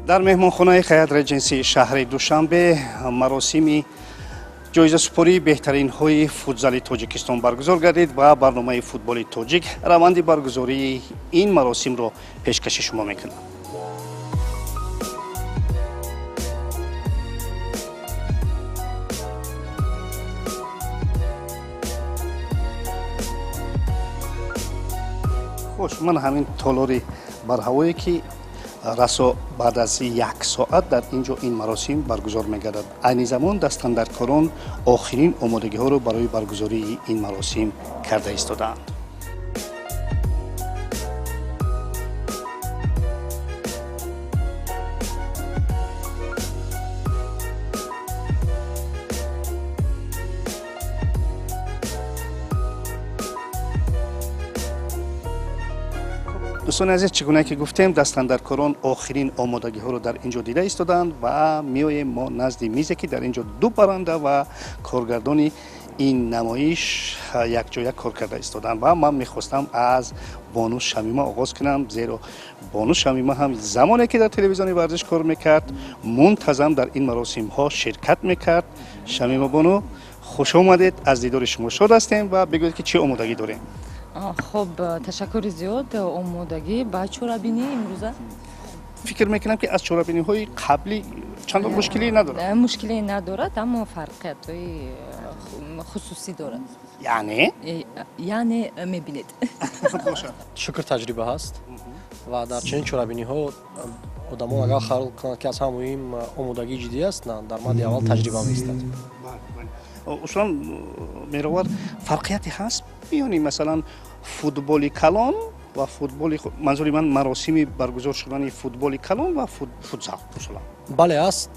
Дар меҳмонхонаи Хаят Реҷенси шаҳри Душанбе маросими ҷоизасупории беҳтаринҳои футзали Тоҷикистон баргузор гардид ва барномаи Футболи тоҷик раванди баргузории ин маросимро пешкаши шумо мекунад. Хуш, ман ҳамин толори барҳавое, ки расо баъд аз як соат дар ин ҷо ин маросим баргузор мегардад. Айни замон дастандаркорон охирин омодагиҳоро барои баргузории ин маросим карда истодаанд. Дӯстони азиз, чӣ гуна ки гуфтем, дастандаркорон охирин омодагиҳоро дар ин ҷо дида истодаанд ва меоем мо назди мизе, ки дар ин ҷо ду баранда ва коргардони ин намоиш якҷоя кор карда истодаанд. Ва ман мехостам аз бону Шамима оғоз кунам, зеро бону Шамима ҳам замоне ки дар телевизиони варзиш кор мекард, мунтазам дар ин маросимҳо ширкат мекард. Шамима бону, хуш омадед, аз дидори шумо шод ҳастем ва бигӯед, ки чӣ омодагӣ дорем. Хуб, ташаккури зиёд. Омодагӣ ба чорабинӣ имрӯза. Фикр мекунам, ки аз чорабиниҳои қаблӣ чандон мушкилӣ надорад. Мушкиле надорад, аммо фарқиятҳои хусусӣ дорад. Яъне? Яъне мебинед. Шукр, таҷриба ҳаст ва дар чунин чорабиниҳо одамон агар хаёл кунанд, ки аз ҳама муҳим омодагии ҷиддӣ аст, на, дар мадди аввал таҷриба меистад. Усулан, Меровар, фарқияте ҳаст миёни, масалан, футболи калон ва футболи, манзури ман маросими баргузор шудани футболи калон ва футзал усулан? Бале, аст.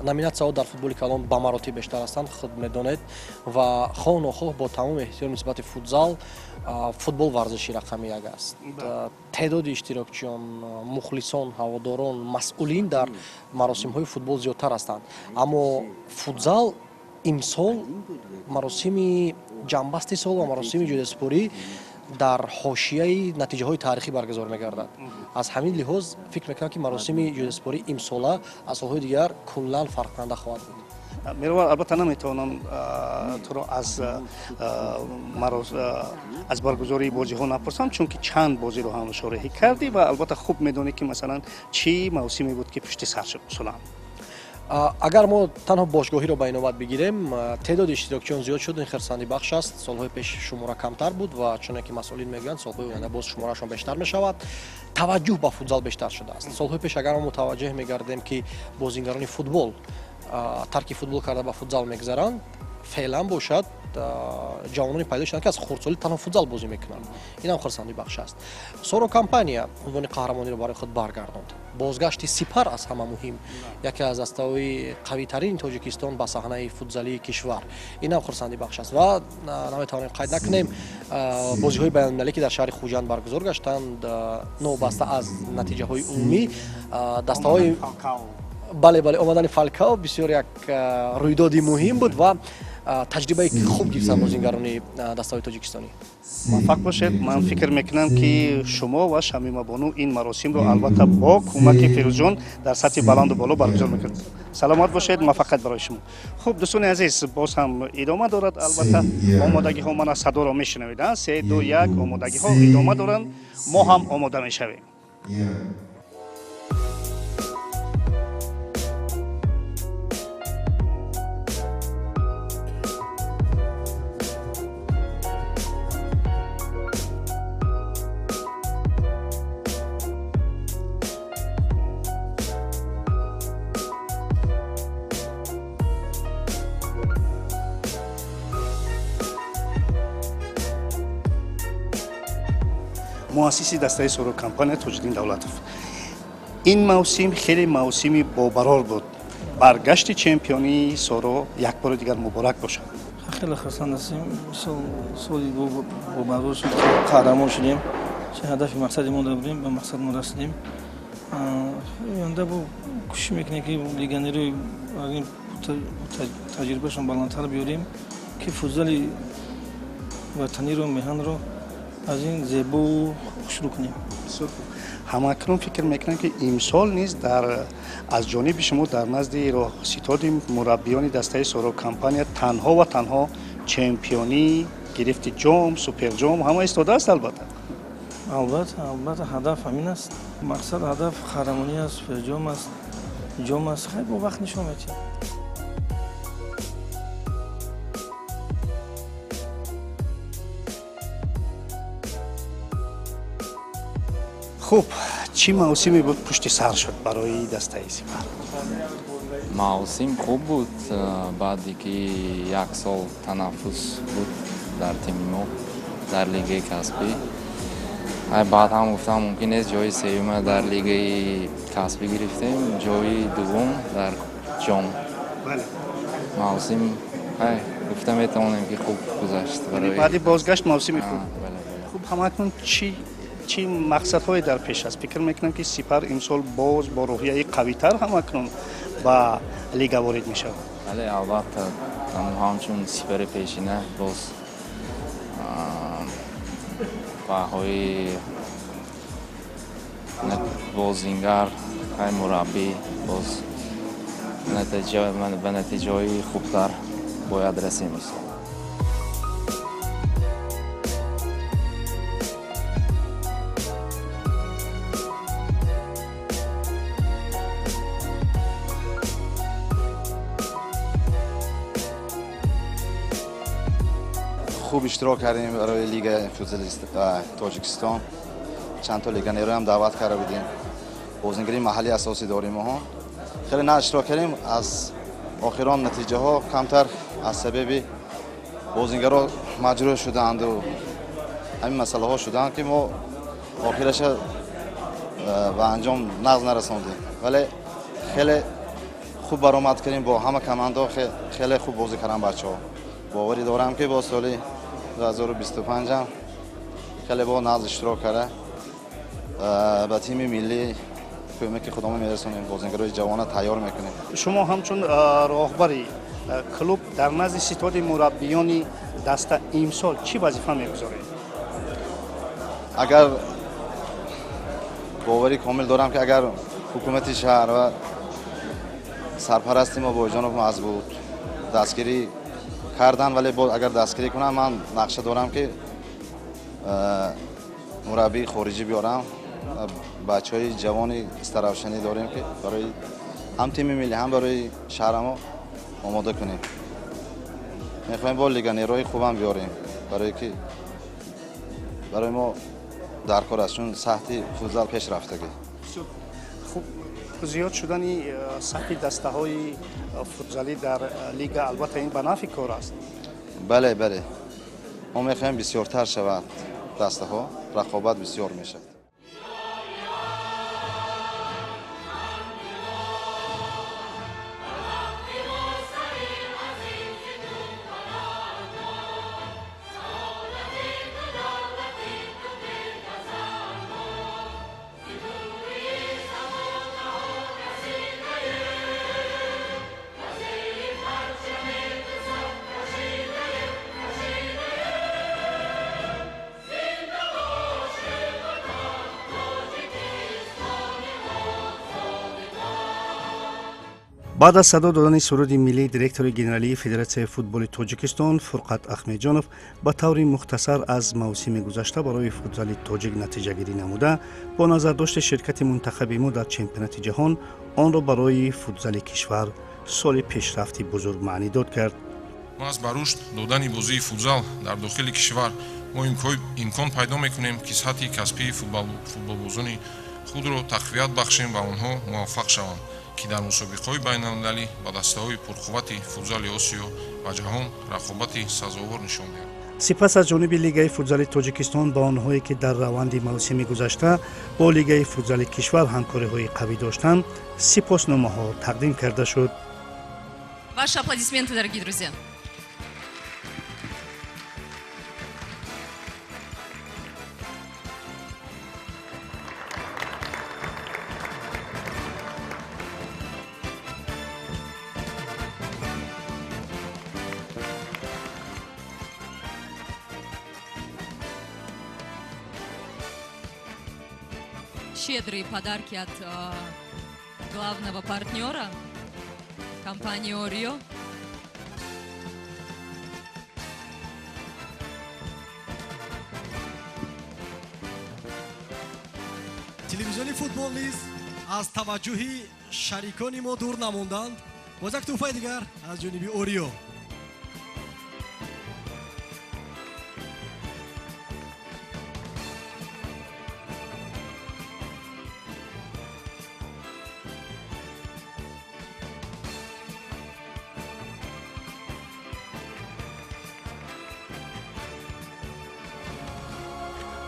Номинатсияҳо дар футболи калон ба маротиб бештар ҳастанд, худ медонед, ва хоҳ нохоҳ, бо тамоми эҳтиром нисбати футзал, футбол варзиши рақами як аст. Теъдоди иштирокчиён, мухлисон, ҳаводорон, масъулин дар маросимҳои футбол зиёдтар ҳастанд, аммо футзал имсол маросими ҷамъбасти сол ва маросими ҷоизасупорӣ дар ҳошияи натиҷаҳои таърихӣ баргузор мегардад. Аз ҳамин лиҳоз фикр мекунам, ки маросими ҷоизасупорӣ имсола аз солҳои дигар куллан фарқкунанда хоҳад буд. Меровар, албатта наметавонам туро аз баргузории бозиҳо напурсам, чунки чанд бозиро ҳам шореҳӣ кардӣ ва албатта хуб медонӣ, ки масалан чӣ мавсиме буд, ки пушти сар шуд усулан. Агар мо танҳо бошгоҳиро ба инобат бигирем, теъдоди иштирокчиён зиёд шуд, ин хурсандибахш аст. Солҳои пеш шумора камтар буд ва чуне ки масъулин мегӯянд, солҳои оянда боз шуморашон бештар мешавад. Таваҷҷӯҳ ба футзал бештар шудааст. Солҳои пеш агар мо мутаваҷҷеҳ мегардем, ки бозингарони футбол тарки футбол карда ба футзал мегузаранд, феълан бошад, ҷавононе пайдо шуданд, ки аз хурдсолӣ танҳо футзал бозӣ мекунанд. Инам хурсандибахш аст. Соро Компания унвони қаҳрамониро барои худ баргардонд. Бозгашти Сипар, аз ҳама муҳим, яке аз дастаҳои қавитарини Тоҷикистон ба саҳнаи футзалии кишвар, инам хурсандибахш аст. Ва наметавонем қайд накунем бозиҳои байналмилалӣ, ки дар шаҳри Хуҷанд баргузор гаштанд, новобаста аз натиҷаҳои умумӣ, дастаҳои, бале, омадани Фалкао бисёр як рӯйдоди муҳим буд ва таҷрибаи хуб гирифтанд бозингарони дастаҳои тоҷикистонӣ. Муваффақ бошед. Ман фикр мекунам, ки шумо ва Шамима бону ин маросимро албатта бо кӯмаки Фирӯзҷон дар сатҳи баланду боло баргузор мекунед. Саломат бошед, муваффақият барои шумо. Хуб, дӯстони азиз, боз ҳам идома дорад албатта омодагиҳо. Мана садоро мешунавед, се, ду, як, омодагиҳо идома доранд, мо ҳам омода мешавем. Муассиси дастаи Соро Компания Тоҷиддин Давлатов, ин мавсим хеле мавсими бобарор буд. Баргашти чемпионии Соро як бори дигар муборак бошад. Хеле хурсанд ҳастем. Сол соли бобарор шуд, қаҳрамон шудем. Че ҳадафи мақсади мо будем, ба мақсад мо расидем. Оянда бо кӯшиш мекунем, ки легионерои таҷрибашон баландтар биёрем, ки футзали ватаниро, меҳанро аз ин зебоу хушрӯ кунем. Ҳамакнун фикр мекунам, ки имсол низ аз ҷониби шумо дар назди роҳситоди мураббиёни дастаи Соро компания танҳо ва танҳо чемпионӣ, гирифти ҷом, суперҷом ҳама истодааст, албатта. Албатта, албатта, ҳадаф ҳамин аст. Мақсад, ҳадаф қаҳрамонӣ аст, суперҷом аст, ҷом аст. Хай, бо вақт нишон медиҳем. Хуб, чӣ мавсиме буд пушти сар шуд барои дастаи Сипар? Мавсим хуб буд, баъде ки як сол танаффус буд дар тими мо дар лигаи касбӣ. Ай, баъд ҳам гуфтам, мумкин нест, ҷои сеюма дар лигаи касбӣ гирифтем, ҷои дуввум дар ҷом. Мавсим, ай, гуфта метавонем, ки хуб гузашт. Баъди бозгашт мавсими хуб. Хуб, ҳамакнун чӣ мақсадҳое дар пеш аст? Фикр мекунам, ки Сипар имсол боз бо рӯҳияи қавитар ҳамакнун ба лига ворид мешавад. Бале, албатта, ҳамчун Сипари пешина боз баҳои бозингар, ай, мураббӣ боз ба натиҷаҳои хубтар бояд расем имсол. Хуб иштирок кардем барои лигаи футзали Тоҷикистон. Чанд то легионерро ҳам даъват карда будем. Бозингари маҳалли асосӣ дорем моҳо. Хеле на иштирок кардем, аз охирон натиҷаҳо камтар аз сабаби бозингаро маҷрӯҳ шудаанду ҳамин масъалаҳо шуданд, ки мо охираша ба анҷом нағз нарасондем, вале хеле хуб баромад кардем бо ҳама командаҳо, хеле хуб бозӣ карданд бачаҳо. Боварӣ дорам, ки бо соли 2025 хеле бо нағз иштирок карда, ба тими миллӣ кӯмаки худомо мерасонем, бозингарои ҷавона тайёр мекунем. Шумо ҳамчун роҳбари клуб дар назди ситоди мураббиёни даста имсол чӣ вазифа мегузоред? Агар боварӣ комил дорам, ки агар ҳукумати шаҳр ва сарпарасти мо Боиҷонов Мазбут дастгирӣ кардан, вале боз агар дастгирӣ кунам, ман нақша дорам, ки мураббии хориҷӣ биёрам. Бачаҳои ҷавони истаравшанӣ дорем, ки барои ҳам тими миллӣ, ҳам барои шаҳрамо омода кунем. Мехоҳем бо легионерҳои хубам биёрем, барое ки барои мо даркор аст, чун сатҳи футзал пеш рафтагӣ. Хуб, зиёд шудани сатҳи дастаҳои футзалӣ дар лига, албатта, ин ба нафъи кор аст. Бале, бале, мо мехоҳем бисёртар шавад дастаҳо, рақобат бисёр мешавад. Баъд аз садо додани суруди миллӣ, директори генералии Федератсияи футболи Тоҷикистон Фурқат Ахмеҷонов ба таври мухтасар аз мавсими гузашта барои футзали тоҷик натиҷагирӣ намуда, бо назардошти ширкати мунтахаби мо дар чемпионати ҷаҳон онро барои футзали кишвар соли пешрафти бузург маънидод кард. Маҳз ба рушд додани бозии футзал дар дохили кишвар мо имкон пайдо мекунем, ки сатҳи касбии футболбозони худро тақвият бахшем ва онҳо муваффақ шаванд, ки дар мусобиқаҳои байналмилалӣ ба дастаҳои пурқуввати футзали Осиё ва ҷаҳон рақобати сазовор нишон диҳанд. Сипас аз ҷониби Лигаи футзали Тоҷикистон ба онҳое, ки дар раванди мавсими гузашта бо Лигаи футзали кишвар ҳамкориҳои қавӣ доштанд, сипосномаҳо тақдим карда шуд. Ваши аплодисменты, дорогие друзья. Щедрые подарки от главного партнера компании «Орио». Телевизиони футбол низ аз таваҷҷӯҳи шарикони мо дур намонданд. Боз як тӯҳфаи дигар аз ҷониби Орио.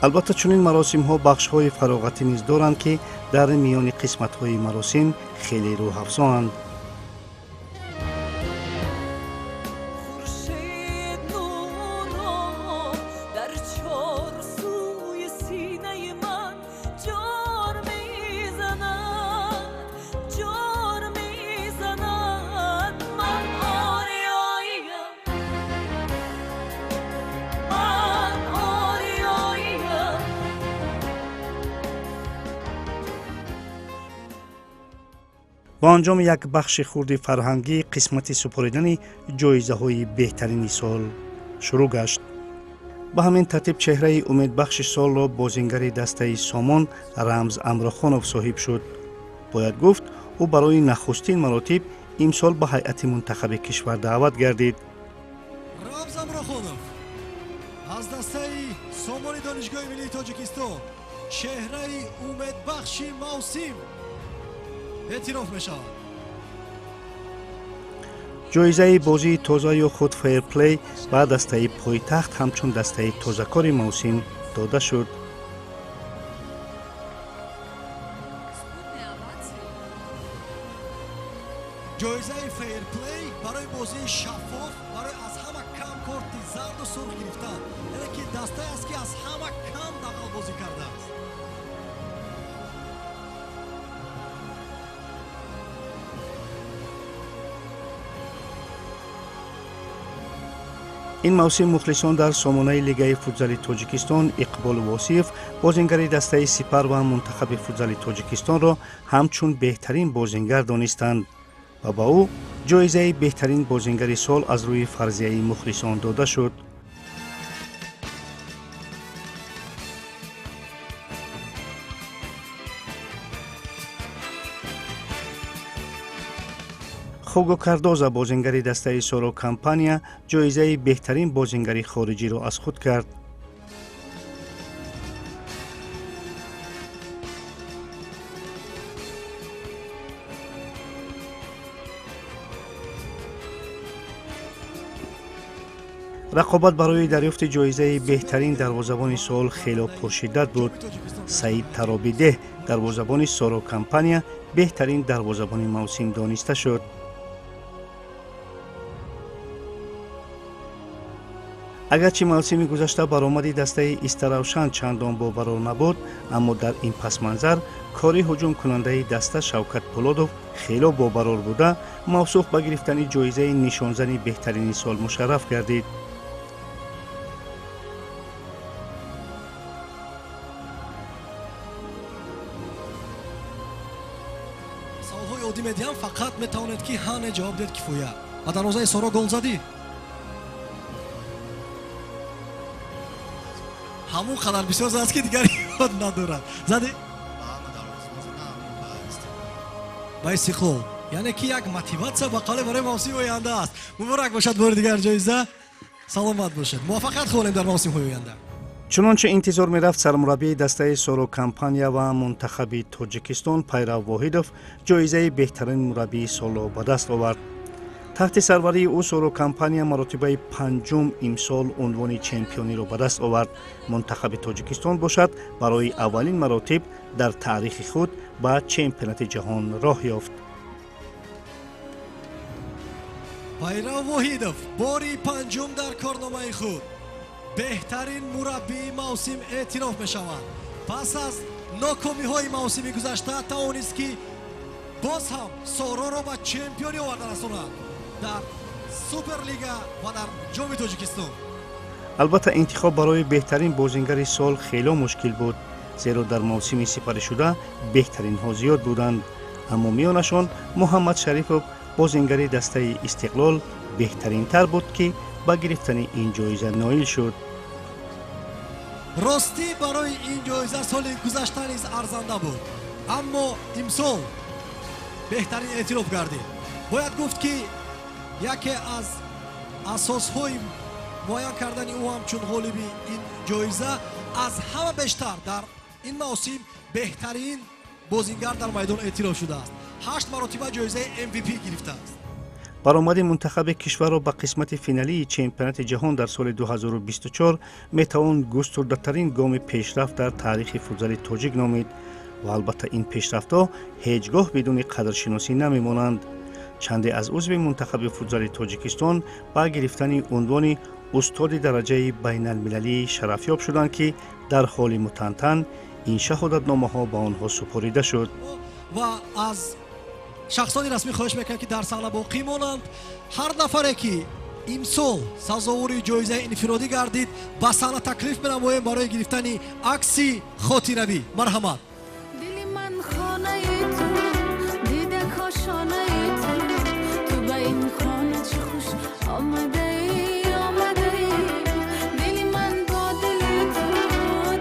Албатта, чунин маросимҳо бахшҳои фароғатӣ низ доранд, ки дар миёни қисматҳои маросим хеле рӯҳафзоанд. Бо анҷоми як бахши хурди фарҳангӣ қисмати супоридани ҷоизаҳои беҳтарини сол шурӯъ гашт. Ба ҳамин тартиб чеҳраи умедбахши солро бозингари дастаи Сомон Рамз Амрохонов соҳиб шуд. Бояд гуфт, ӯ барои нахустин маротиб имсол ба ҳайати мунтахаби кишвар даъват гардид. Рамз Амрохонов аз дастаи Сомони Донишгоҳи миллии Тоҷикистон чеҳраи умедбахши мавсим эътироф мешавад. Ҷоизаи бозии тоза ё худ фейрплей ба дастаи пойтахт ҳамчун дастаи тозакори мавсим дода шуд. Ҷоизаи фейрплей барои бозии шаффоф, барои аз ҳама кам корти зарду сурх гирифтан, яъне ки дастае аст, ки аз ҳама кам дағалбозӣ кардааст. Ин мавсим мухлисон дар сомонаи Лигаи футзали Тоҷикистон Иқбол Восиев, бозингари дастаи Сипар ва мунтахаби футзали Тоҷикистонро ҳамчун беҳтарин бозингар донистанд ва ба ӯ ҷоизаи беҳтарин бозингари сол аз рӯи фарзияи мухлисон дода шуд. Хуго Кардоза, бозингари дастаи Соро Компания, ҷоизаи беҳтарин бозингари хориҷиро аз худ кард. Рақобат барои дарёфти ҷоизаи беҳтарин дарвозабони сол хело пуршиддат буд. Саид Таробидеҳ, дарвозабони Соро Компания, беҳтарин дарвозабони мавсим дониста шуд. Агарчи мавсими гузашта баромади дастаи Истаравшан чандон боварор набуд, аммо дар ин пасманзар кори ҳуҷумкунандаи даста Шавкат Пулодов хело бобарор буда, мавсуф ба гирифтани ҷоизаи нишонзани беҳтарини сол мушарраф гардид. Саволҳои оддӣ медиҳам, фақат метавонед, ки ҳа не ҷавоб диҳед, кифоя. Ба дарвозаи Соро гол задӣ? Ҳамон қадар бисёр зад, ки дигар ёд надорад. Задӣ? Ба Истиқлол. Яъне ки як мотиватсия ба қавле барои мавсими оянда аст. Муборак бошад бори дигар ҷоиза. Саломат бошед. Муваффақият хоҳем дар мавсимҳои оянда. Чунончи интизор мерафт, сармураббии дастаи Соро Компания ва мунтахаби Тоҷикистон Пайрав Воҳидов ҷоизаи беҳтарин мураббии солро ба даст овард. Таҳти сарварии ӯ Соро Компания маротибаи панҷум имсол унвони чемпиониро ба даст овард. Мунтахаби Тоҷикистон бошад, барои аввалин маротиб дар таърихи худ ба чемпионати ҷаҳон роҳ ёфт. Пайрав Воҳидов бори панҷум дар корномаи худ беҳтарин мураббии мавсим эътироф мешавад. Пас аз нокомиҳои мавсими гузашта тавонист, ки боз ҳам Сороро ба чемпионӣ оварда расонад дар Суперлига ва дар Ҷоми Тоҷикистон. Албатта, интихоб барои беҳтарин бозингари сол хело мушкил буд. Зеро дар мавсими сипаришуда беҳтаринҳо зиёд буданд, аммо миёнашон Муҳаммад Шарипов, бозингари дастаи Истиқлол, беҳтаринтар буд, ки ба гирифтани ин ҷоиза ноил шуд. Ростӣ, барои ин ҷоиза соли гузашта низ арзанда буд, аммо имсол беҳтарин эътироф гардид. Бояд гуфт, ки яке аз асосҳои муайян кардани ӯ ҳамчун ғолиби ин ҷоиза, аз ҳама бештар дар ин мавсим беҳтарин бозингар дар майдон эътироф шудааст, ҳашт маротиба ҷоизаи MVP гирифтааст. Баромади мунтахаби кишварро ба қисмати финалии чемпионати ҷаҳон дар соли 2024 метавон густурдатарин гоми пешрафт дар таърихи футзали тоҷик номид ва албатта ин пешрафтҳо ҳеҷ гоҳ бидуни қадршиносӣ намемонанд. Чанде аз узви мунтахаби футзали Тоҷикистон ба гирифтани унвони устоди дараҷаи байналмилалӣ шарафёб шуданд, ки дар ҳоли мутантан ин шаҳодатномаҳо ба онҳо супорида шуд. Ва аз шахсони расмӣ хоҳиш мекунам, ки дар саҳна боқӣ монанд. Ҳар нафаре, ки имсол сазовори ҷоизаи инфиродӣ гардид, ба саҳна таклиф менамоем барои гирифтани акси хотиравӣ. Марҳамат. Дили ман хонаи ту, дида кошонаи ту, ту ба ин хона чӣ хуш омадаӣ, омадаӣ. Дили ман бо дили ту,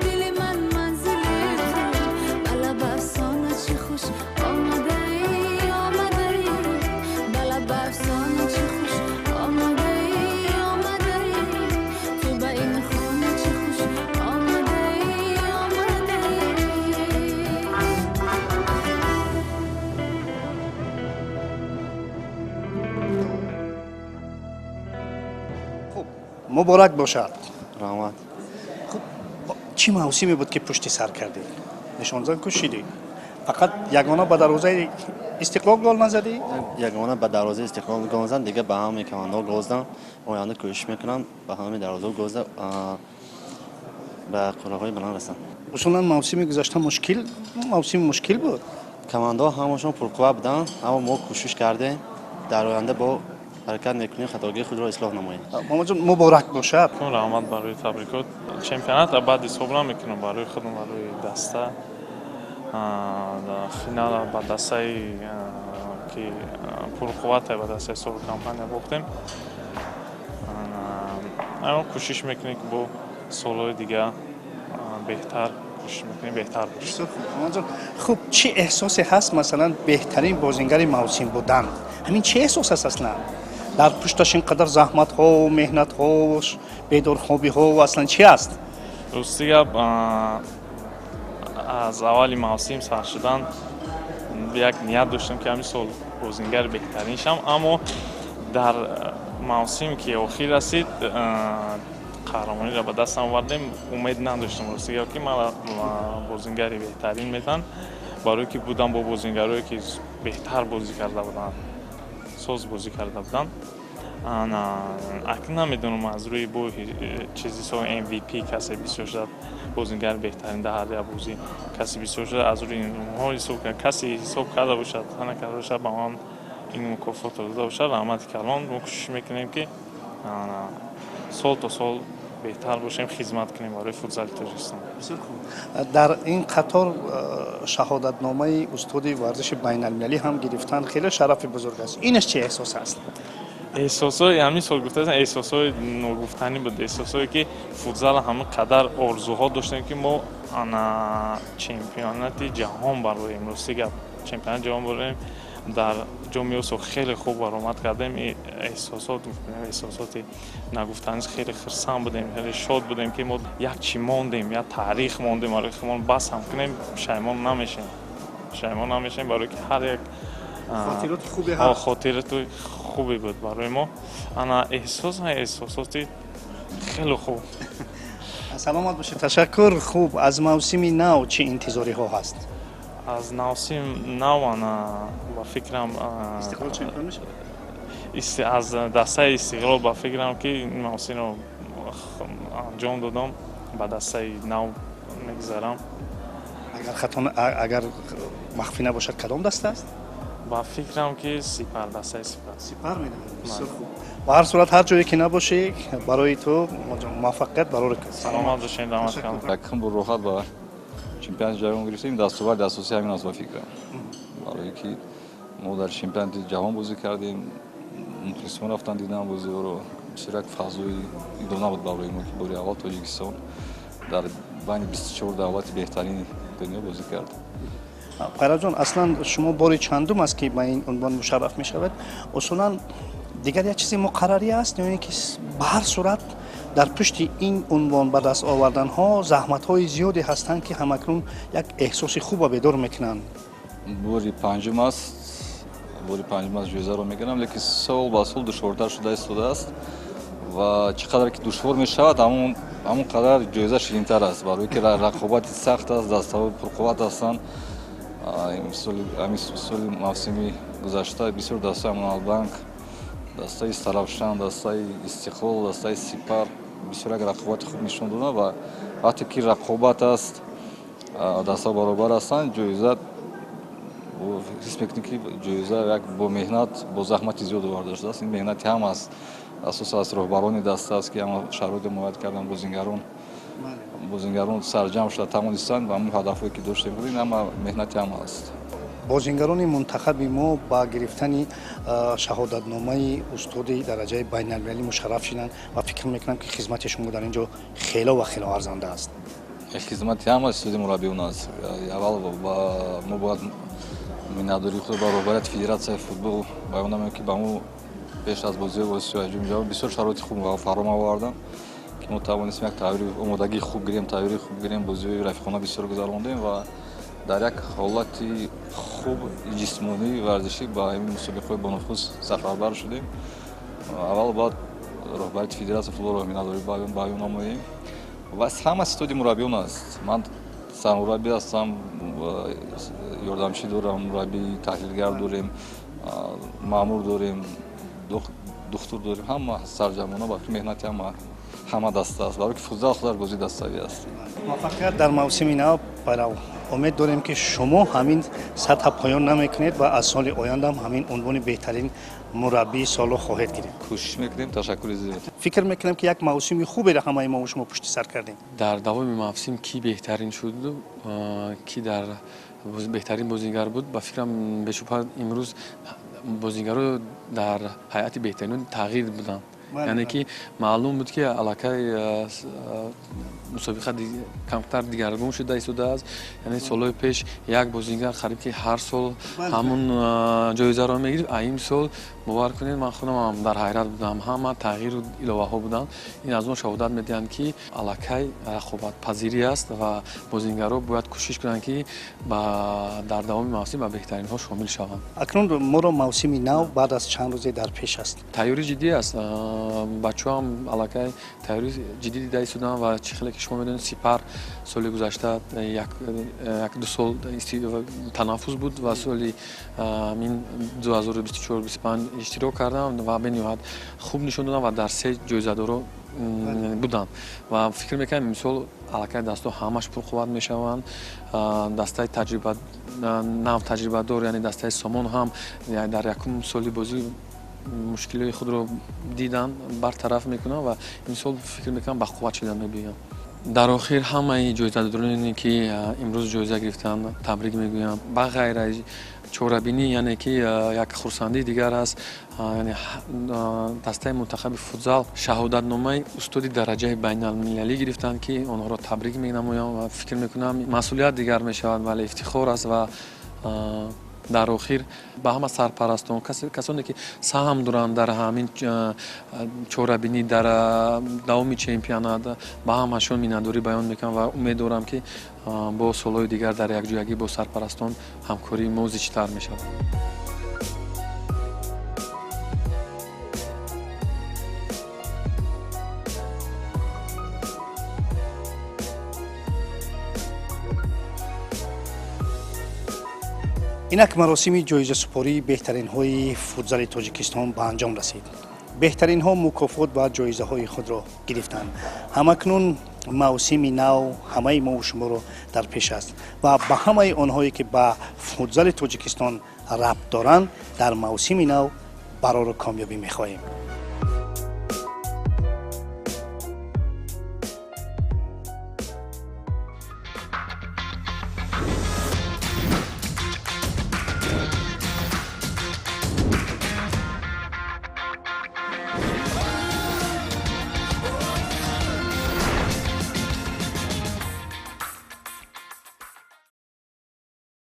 дили ман манзили ту, ба лаб афсона чӣ хуш омадаӣ, омадаӣ, ба лаб афсона чӣ хуш омадаӣ, омадаӣ, ту ба ин хона чӣ хуш омадаӣ, омадаӣ. Хуб, муборак бошад. Раҳмат. Хуб, чӣ мавсиме буд, ки пушти сар кардӣ? Нишонзан кушидӣ, фақат ягона ба дарвозаи Истиқлол гол назадӣ? Ягона ба дарвозаи Истиқлол гол назадам, дига ба ҳамаи командаҳо гол задам. Оянда кӯшиш мекунам, ба ҳамаи дарвозаҳо гол зада, ба қуллаҳои баланд расам. Усулан мавсими гузашта мушкил, мавсими мушкил буд. Командаҳо ҳамашон пурқувват буданд, аммо мо кӯшиш кардем. Дар оянда бо ҳаракат мекунем, хатогии худро ислоҳ намоем. Муҳаммадҷон, муборак бошад. Раҳмат барои табрикот. Чемпионатро баъд ҳисоб намекунам барои худам, барои даста. Финала ба дастаи, ки пурқуввате, ба дастаи Собир компания бохтем. Аммо кӯшиш мекунем, ки бо солҳои дига беҳтар кӯшиш мекунем, беҳтар бошем. Муҳаммадҷон, хуб, чӣ эҳсосе ҳаст, масалан, беҳтарин бозингари мавсим будан? Ҳамин чӣ эҳсос аст аслан? Дар пушташ ин қадар заҳматҳо, меҳнатҳо, бедорхобиҳо аслан чӣ аст? Рости гап, аз аввали мавсим сар шудан як ният доштем, ки ҳамин сол бозингари беҳтарин шам, аммо дар мавсим, ки охир расид, қаҳрамониро ба дастам овардем, умед надоштам, рости гап, ки ман бозингари беҳтарин метан, барое ки будам бо бозингарое, ки беҳтар бозӣ карда буданд, соз бозӣ карда буданд. Акнун намедонам, аз рӯи бо чизи со MVP касе бисёр шудад, бозингари беҳтарин дар ҳар як бозӣ касе бисёр шуда, аз рӯи инҳо ҳисоб касе ҳисоб карда бошад, накарда бошад, ба ман ин мукофотро дода бошад, раҳмати калон. Мо кӯшиш мекунем, ки сол то сол беҳтар бошем, хизмат кунем барои футзали Тоҷикистон. Бисёр хуб. Дар ин қатор шаҳодатномаи устоди варзиши байналмилалӣ ҳам гирифтан хеле шарафи бузург аст. Инаш чӣ эҳсос аст? Эҳсосҳои ҳамин сол гуфтаам, эҳсосҳои ногуфтанӣ буд, эҳсосҳое, ки футзал ҳама қадар орзуҳо доштем, ки мо ана чемпионати ҷаҳон бароем. Рости гап, чемпионати ҷаҳон бароем, дар ҷоми Осиё хеле хуб баромад кардем. Эҳсосот, эҳсосоти нагуфтанӣ, хеле хирсанд будем, хеле шод будем, ки мо як чӣ мондем, як таърих мондем барои худмон. Бас ҳам кунем, пушаймон намешем, пушаймон намешем, барое ки ҳар як хотироти хубе ҳаст. Хотироти хубе буд барои мо. Ана эҳсос, эҳсосоти хеле хуб. Саломат бошед, ташаккур. Хуб, аз мавсими нав чӣ интизориҳо ҳаст? Аз мавсим нав, ана, ба фикрам, Истиқлол чемпион мешавад? Аз дастаи Истиқлол, ба фикрам, ки ин мавсимро анҷом додам, ба дастаи нав мегузарам. Агар хато, агар махфӣ набошад, кадом даста аст? Ба фикрам, ки Сипар, дастаи Сипар. Сипар медонам. Бисёр хуб. Ба ҳар сурат, ҳар ҷое ки набошӣ, барои ту муваффақият барори. Саломат бошед, раҳмат калон. Якум бор роҳат ба Чемпионати ҷаҳон гирифтем, дастоварди асосӣ ҳамин аст ба фикрам. Барое ки мо дар чемпионати ҷаҳон бозӣ кардем, мухлисон рафтан дидан бозиҳоро, бисёр як фазои идона буд барои мо, ки бори аввал Тоҷикистон дар байни 24 давлати беҳтарини дунё бозӣ кард. Пайравҷон, аслан шумо бори чандум аст, ки ба ин унвон мушарраф мешавед? Усулан дигар як чизи муқаррарӣ аст ё ин ки ба ҳар сурат дар пушти ин унвон ба даст оварданҳо заҳматҳои зиёде ҳастанд, ки ҳамакнун як эҳсоси хубро бедор мекунанд? Бори панҷум аст, бори панҷум аст ҷоизаро мегирам, лекин сол ба сол душвортар шуда истодааст ва чӣ қадар ки душвор мешавад, ҳамон қадар ҷоиза ширинтар аст, барое ки рақобати сахт аст, дастаҳо пурқувват ҳастанд. Ҳамин соли мавсими гузашта бисёр дастаи Амоналбанк, дастаи Сарафшан, дастаи Истиқлол, дастаи Сипар бисёр як рақобати хуб нишон доданд ва вақте ки рақобат аст, дастаҳо баробар ҳастанд, ҷоиза ҳис мекунӣ, ки ҷоиза як бо меҳнат, бо заҳмати зиёд оварда шудааст. Ин меҳнати ҳам аст, асосан аз роҳбарони даста аст, ки ҳама шароитро муҳайят карданд, бозингарон сарҷамъ шуда тавонистанд ва ҳамон ҳадафҳое ки доштем, ин ҳама меҳнати ҳама аст. Бозингарони мунтахаби мо ба гирифтани шаҳодатномаи устоди дараҷаи байналмилалӣ мушарраф шуданд ва фикр мекунам, ки хизмати шумо дар ин ҷо хело ва хело арзанда аст. Хизмати ҳама устоди мураббиён аст. Аввал мо бояд миннатдории худро ба роҳбарияти федератсияи футбол баён намоем, ки ба мо пеш аз бозиҳои Осиёи ҷумҳури ҷаҳон бисёр шароити хуб фароҳам оварданд, ки мо тавонистем як омодагии хуб гирем, тайёрии хуб гирем, бозиҳои рафиқона бисёр гузарондем ва дар як ҳолати хуб ҷисмонӣ варзишӣ ба ҳамин мусобиқаҳои бонуфуз сафарбар шудем. Аввал бояд роҳбарияти федератсияи футболро миннатдорӣ баён намоем ва ҳама истоди мураббиён аст. Ман сармураббӣ ҳастам, ёрдамчӣ дорам, мураббии таҳлилгар дорем, маъмур дорем, духтур дорем, ҳама сарҷамъона ба меҳнати ҳама даста аст, барое ки футзал худаш бозии даставӣ аст. Муваффақият дар мавсими нав, Пайрав. Умед дорем, ки шумо ҳамин сатҳа поён намекунед ва аз соли ояндаам ҳамин унвони беҳтарин мураббии солро хоҳед гирифт. Кӯшиш мекунем, ташаккури зиёд. Фикр мекунам, ки як мавсими хуберо ҳамаи мо шумо пушти сар кардем. Дар давоми мавсим ки беҳтарин шуд, ки дар беҳтарин бозингар буд, ба фикрам, бешубҳа имрӯз бозингаро дар ҳайати беҳтаринон тағйир буданд. Яъне ки маълум буд, ки аллакай мусобиқа камтар дигаргун шуда истодааст. Яъне солҳои пеш як бозингар қариб ки ҳар сол ҳамун ҷоизаро мегирифт, а имсол бовар кунед, ман худамам дар ҳайрат будам, ҳама тағйиру иловаҳо буданд. Ин аз он шаҳодат медиҳанд, ки аллакай рақобатпазирӣ аст ва бозингаро бояд кӯшиш кунанд, ки дар давоми мавсим ба беҳтаринҳо шомил шаванд. Акнун моро мавсими нав баъд аз чанд рӯзе дар пеш аст. Тайёрӣ ҷиддӣ аст, бачаҳоам аллакай тайёрӣ ҷиддӣ дида истоданд ва чӣ хеле ки шумо медонед, Сипар соли гузашта як ду сол танаффус буд ва соли мин 2024-25 иштирок кардам ва бениҳоят хуб нишон додам ва дар се ҷоизадоро буданд ва фикр мекунам, имсол аллакай дастҳо ҳамаш пурқувват мешаванд. Дастаи таҷриба нав таҷрибадор, яъне дастаи Сомон ҳам дар якум соли бозӣ мушкилиҳои худро диданд, бартараф мекунанд ва имсол фикр мекунам, бақувват шуда мебиёянд. Дар охир ҳамаи ҷоизадороне, ки имрӯз ҷоиза гирифтанд, табрик мегӯям. Ба ғайр аз чорабинӣ, яъне ки як хурсандии дигар аст, яъне дастаи мунтахаби футзал шаҳодатномаи устоди дараҷаи байналмилалӣ гирифтанд, ки онҳоро табрик менамоям ва фикр мекунам, масъулият дигар мешавад, вале ифтихор аст. Ва дар охир ба ҳама сарпарастон, касоне ки саҳм доранд дар ҳамин чорабинӣ, дар давоми чемпионат, ба ҳамашон миннатдорӣ баён мекунам ва умед дорам, ки бо солҳои дигар дар якҷоягӣ бо сарпарастон ҳамкории мо зичтар мешавад. Инак маросими ҷоизасупории беҳтаринҳои футзали Тоҷикистон ба анҷом расид. Беҳтаринҳо мукофот ва ҷоизаҳои худро гирифтанд. Ҳамакнун мавсими нав ҳамаи мову шуморо дар пеш аст ва ба ҳамаи онҳое, ки ба футзали Тоҷикистон рабт доранд, дар мавсими нав барору комёбӣ мехоҳем.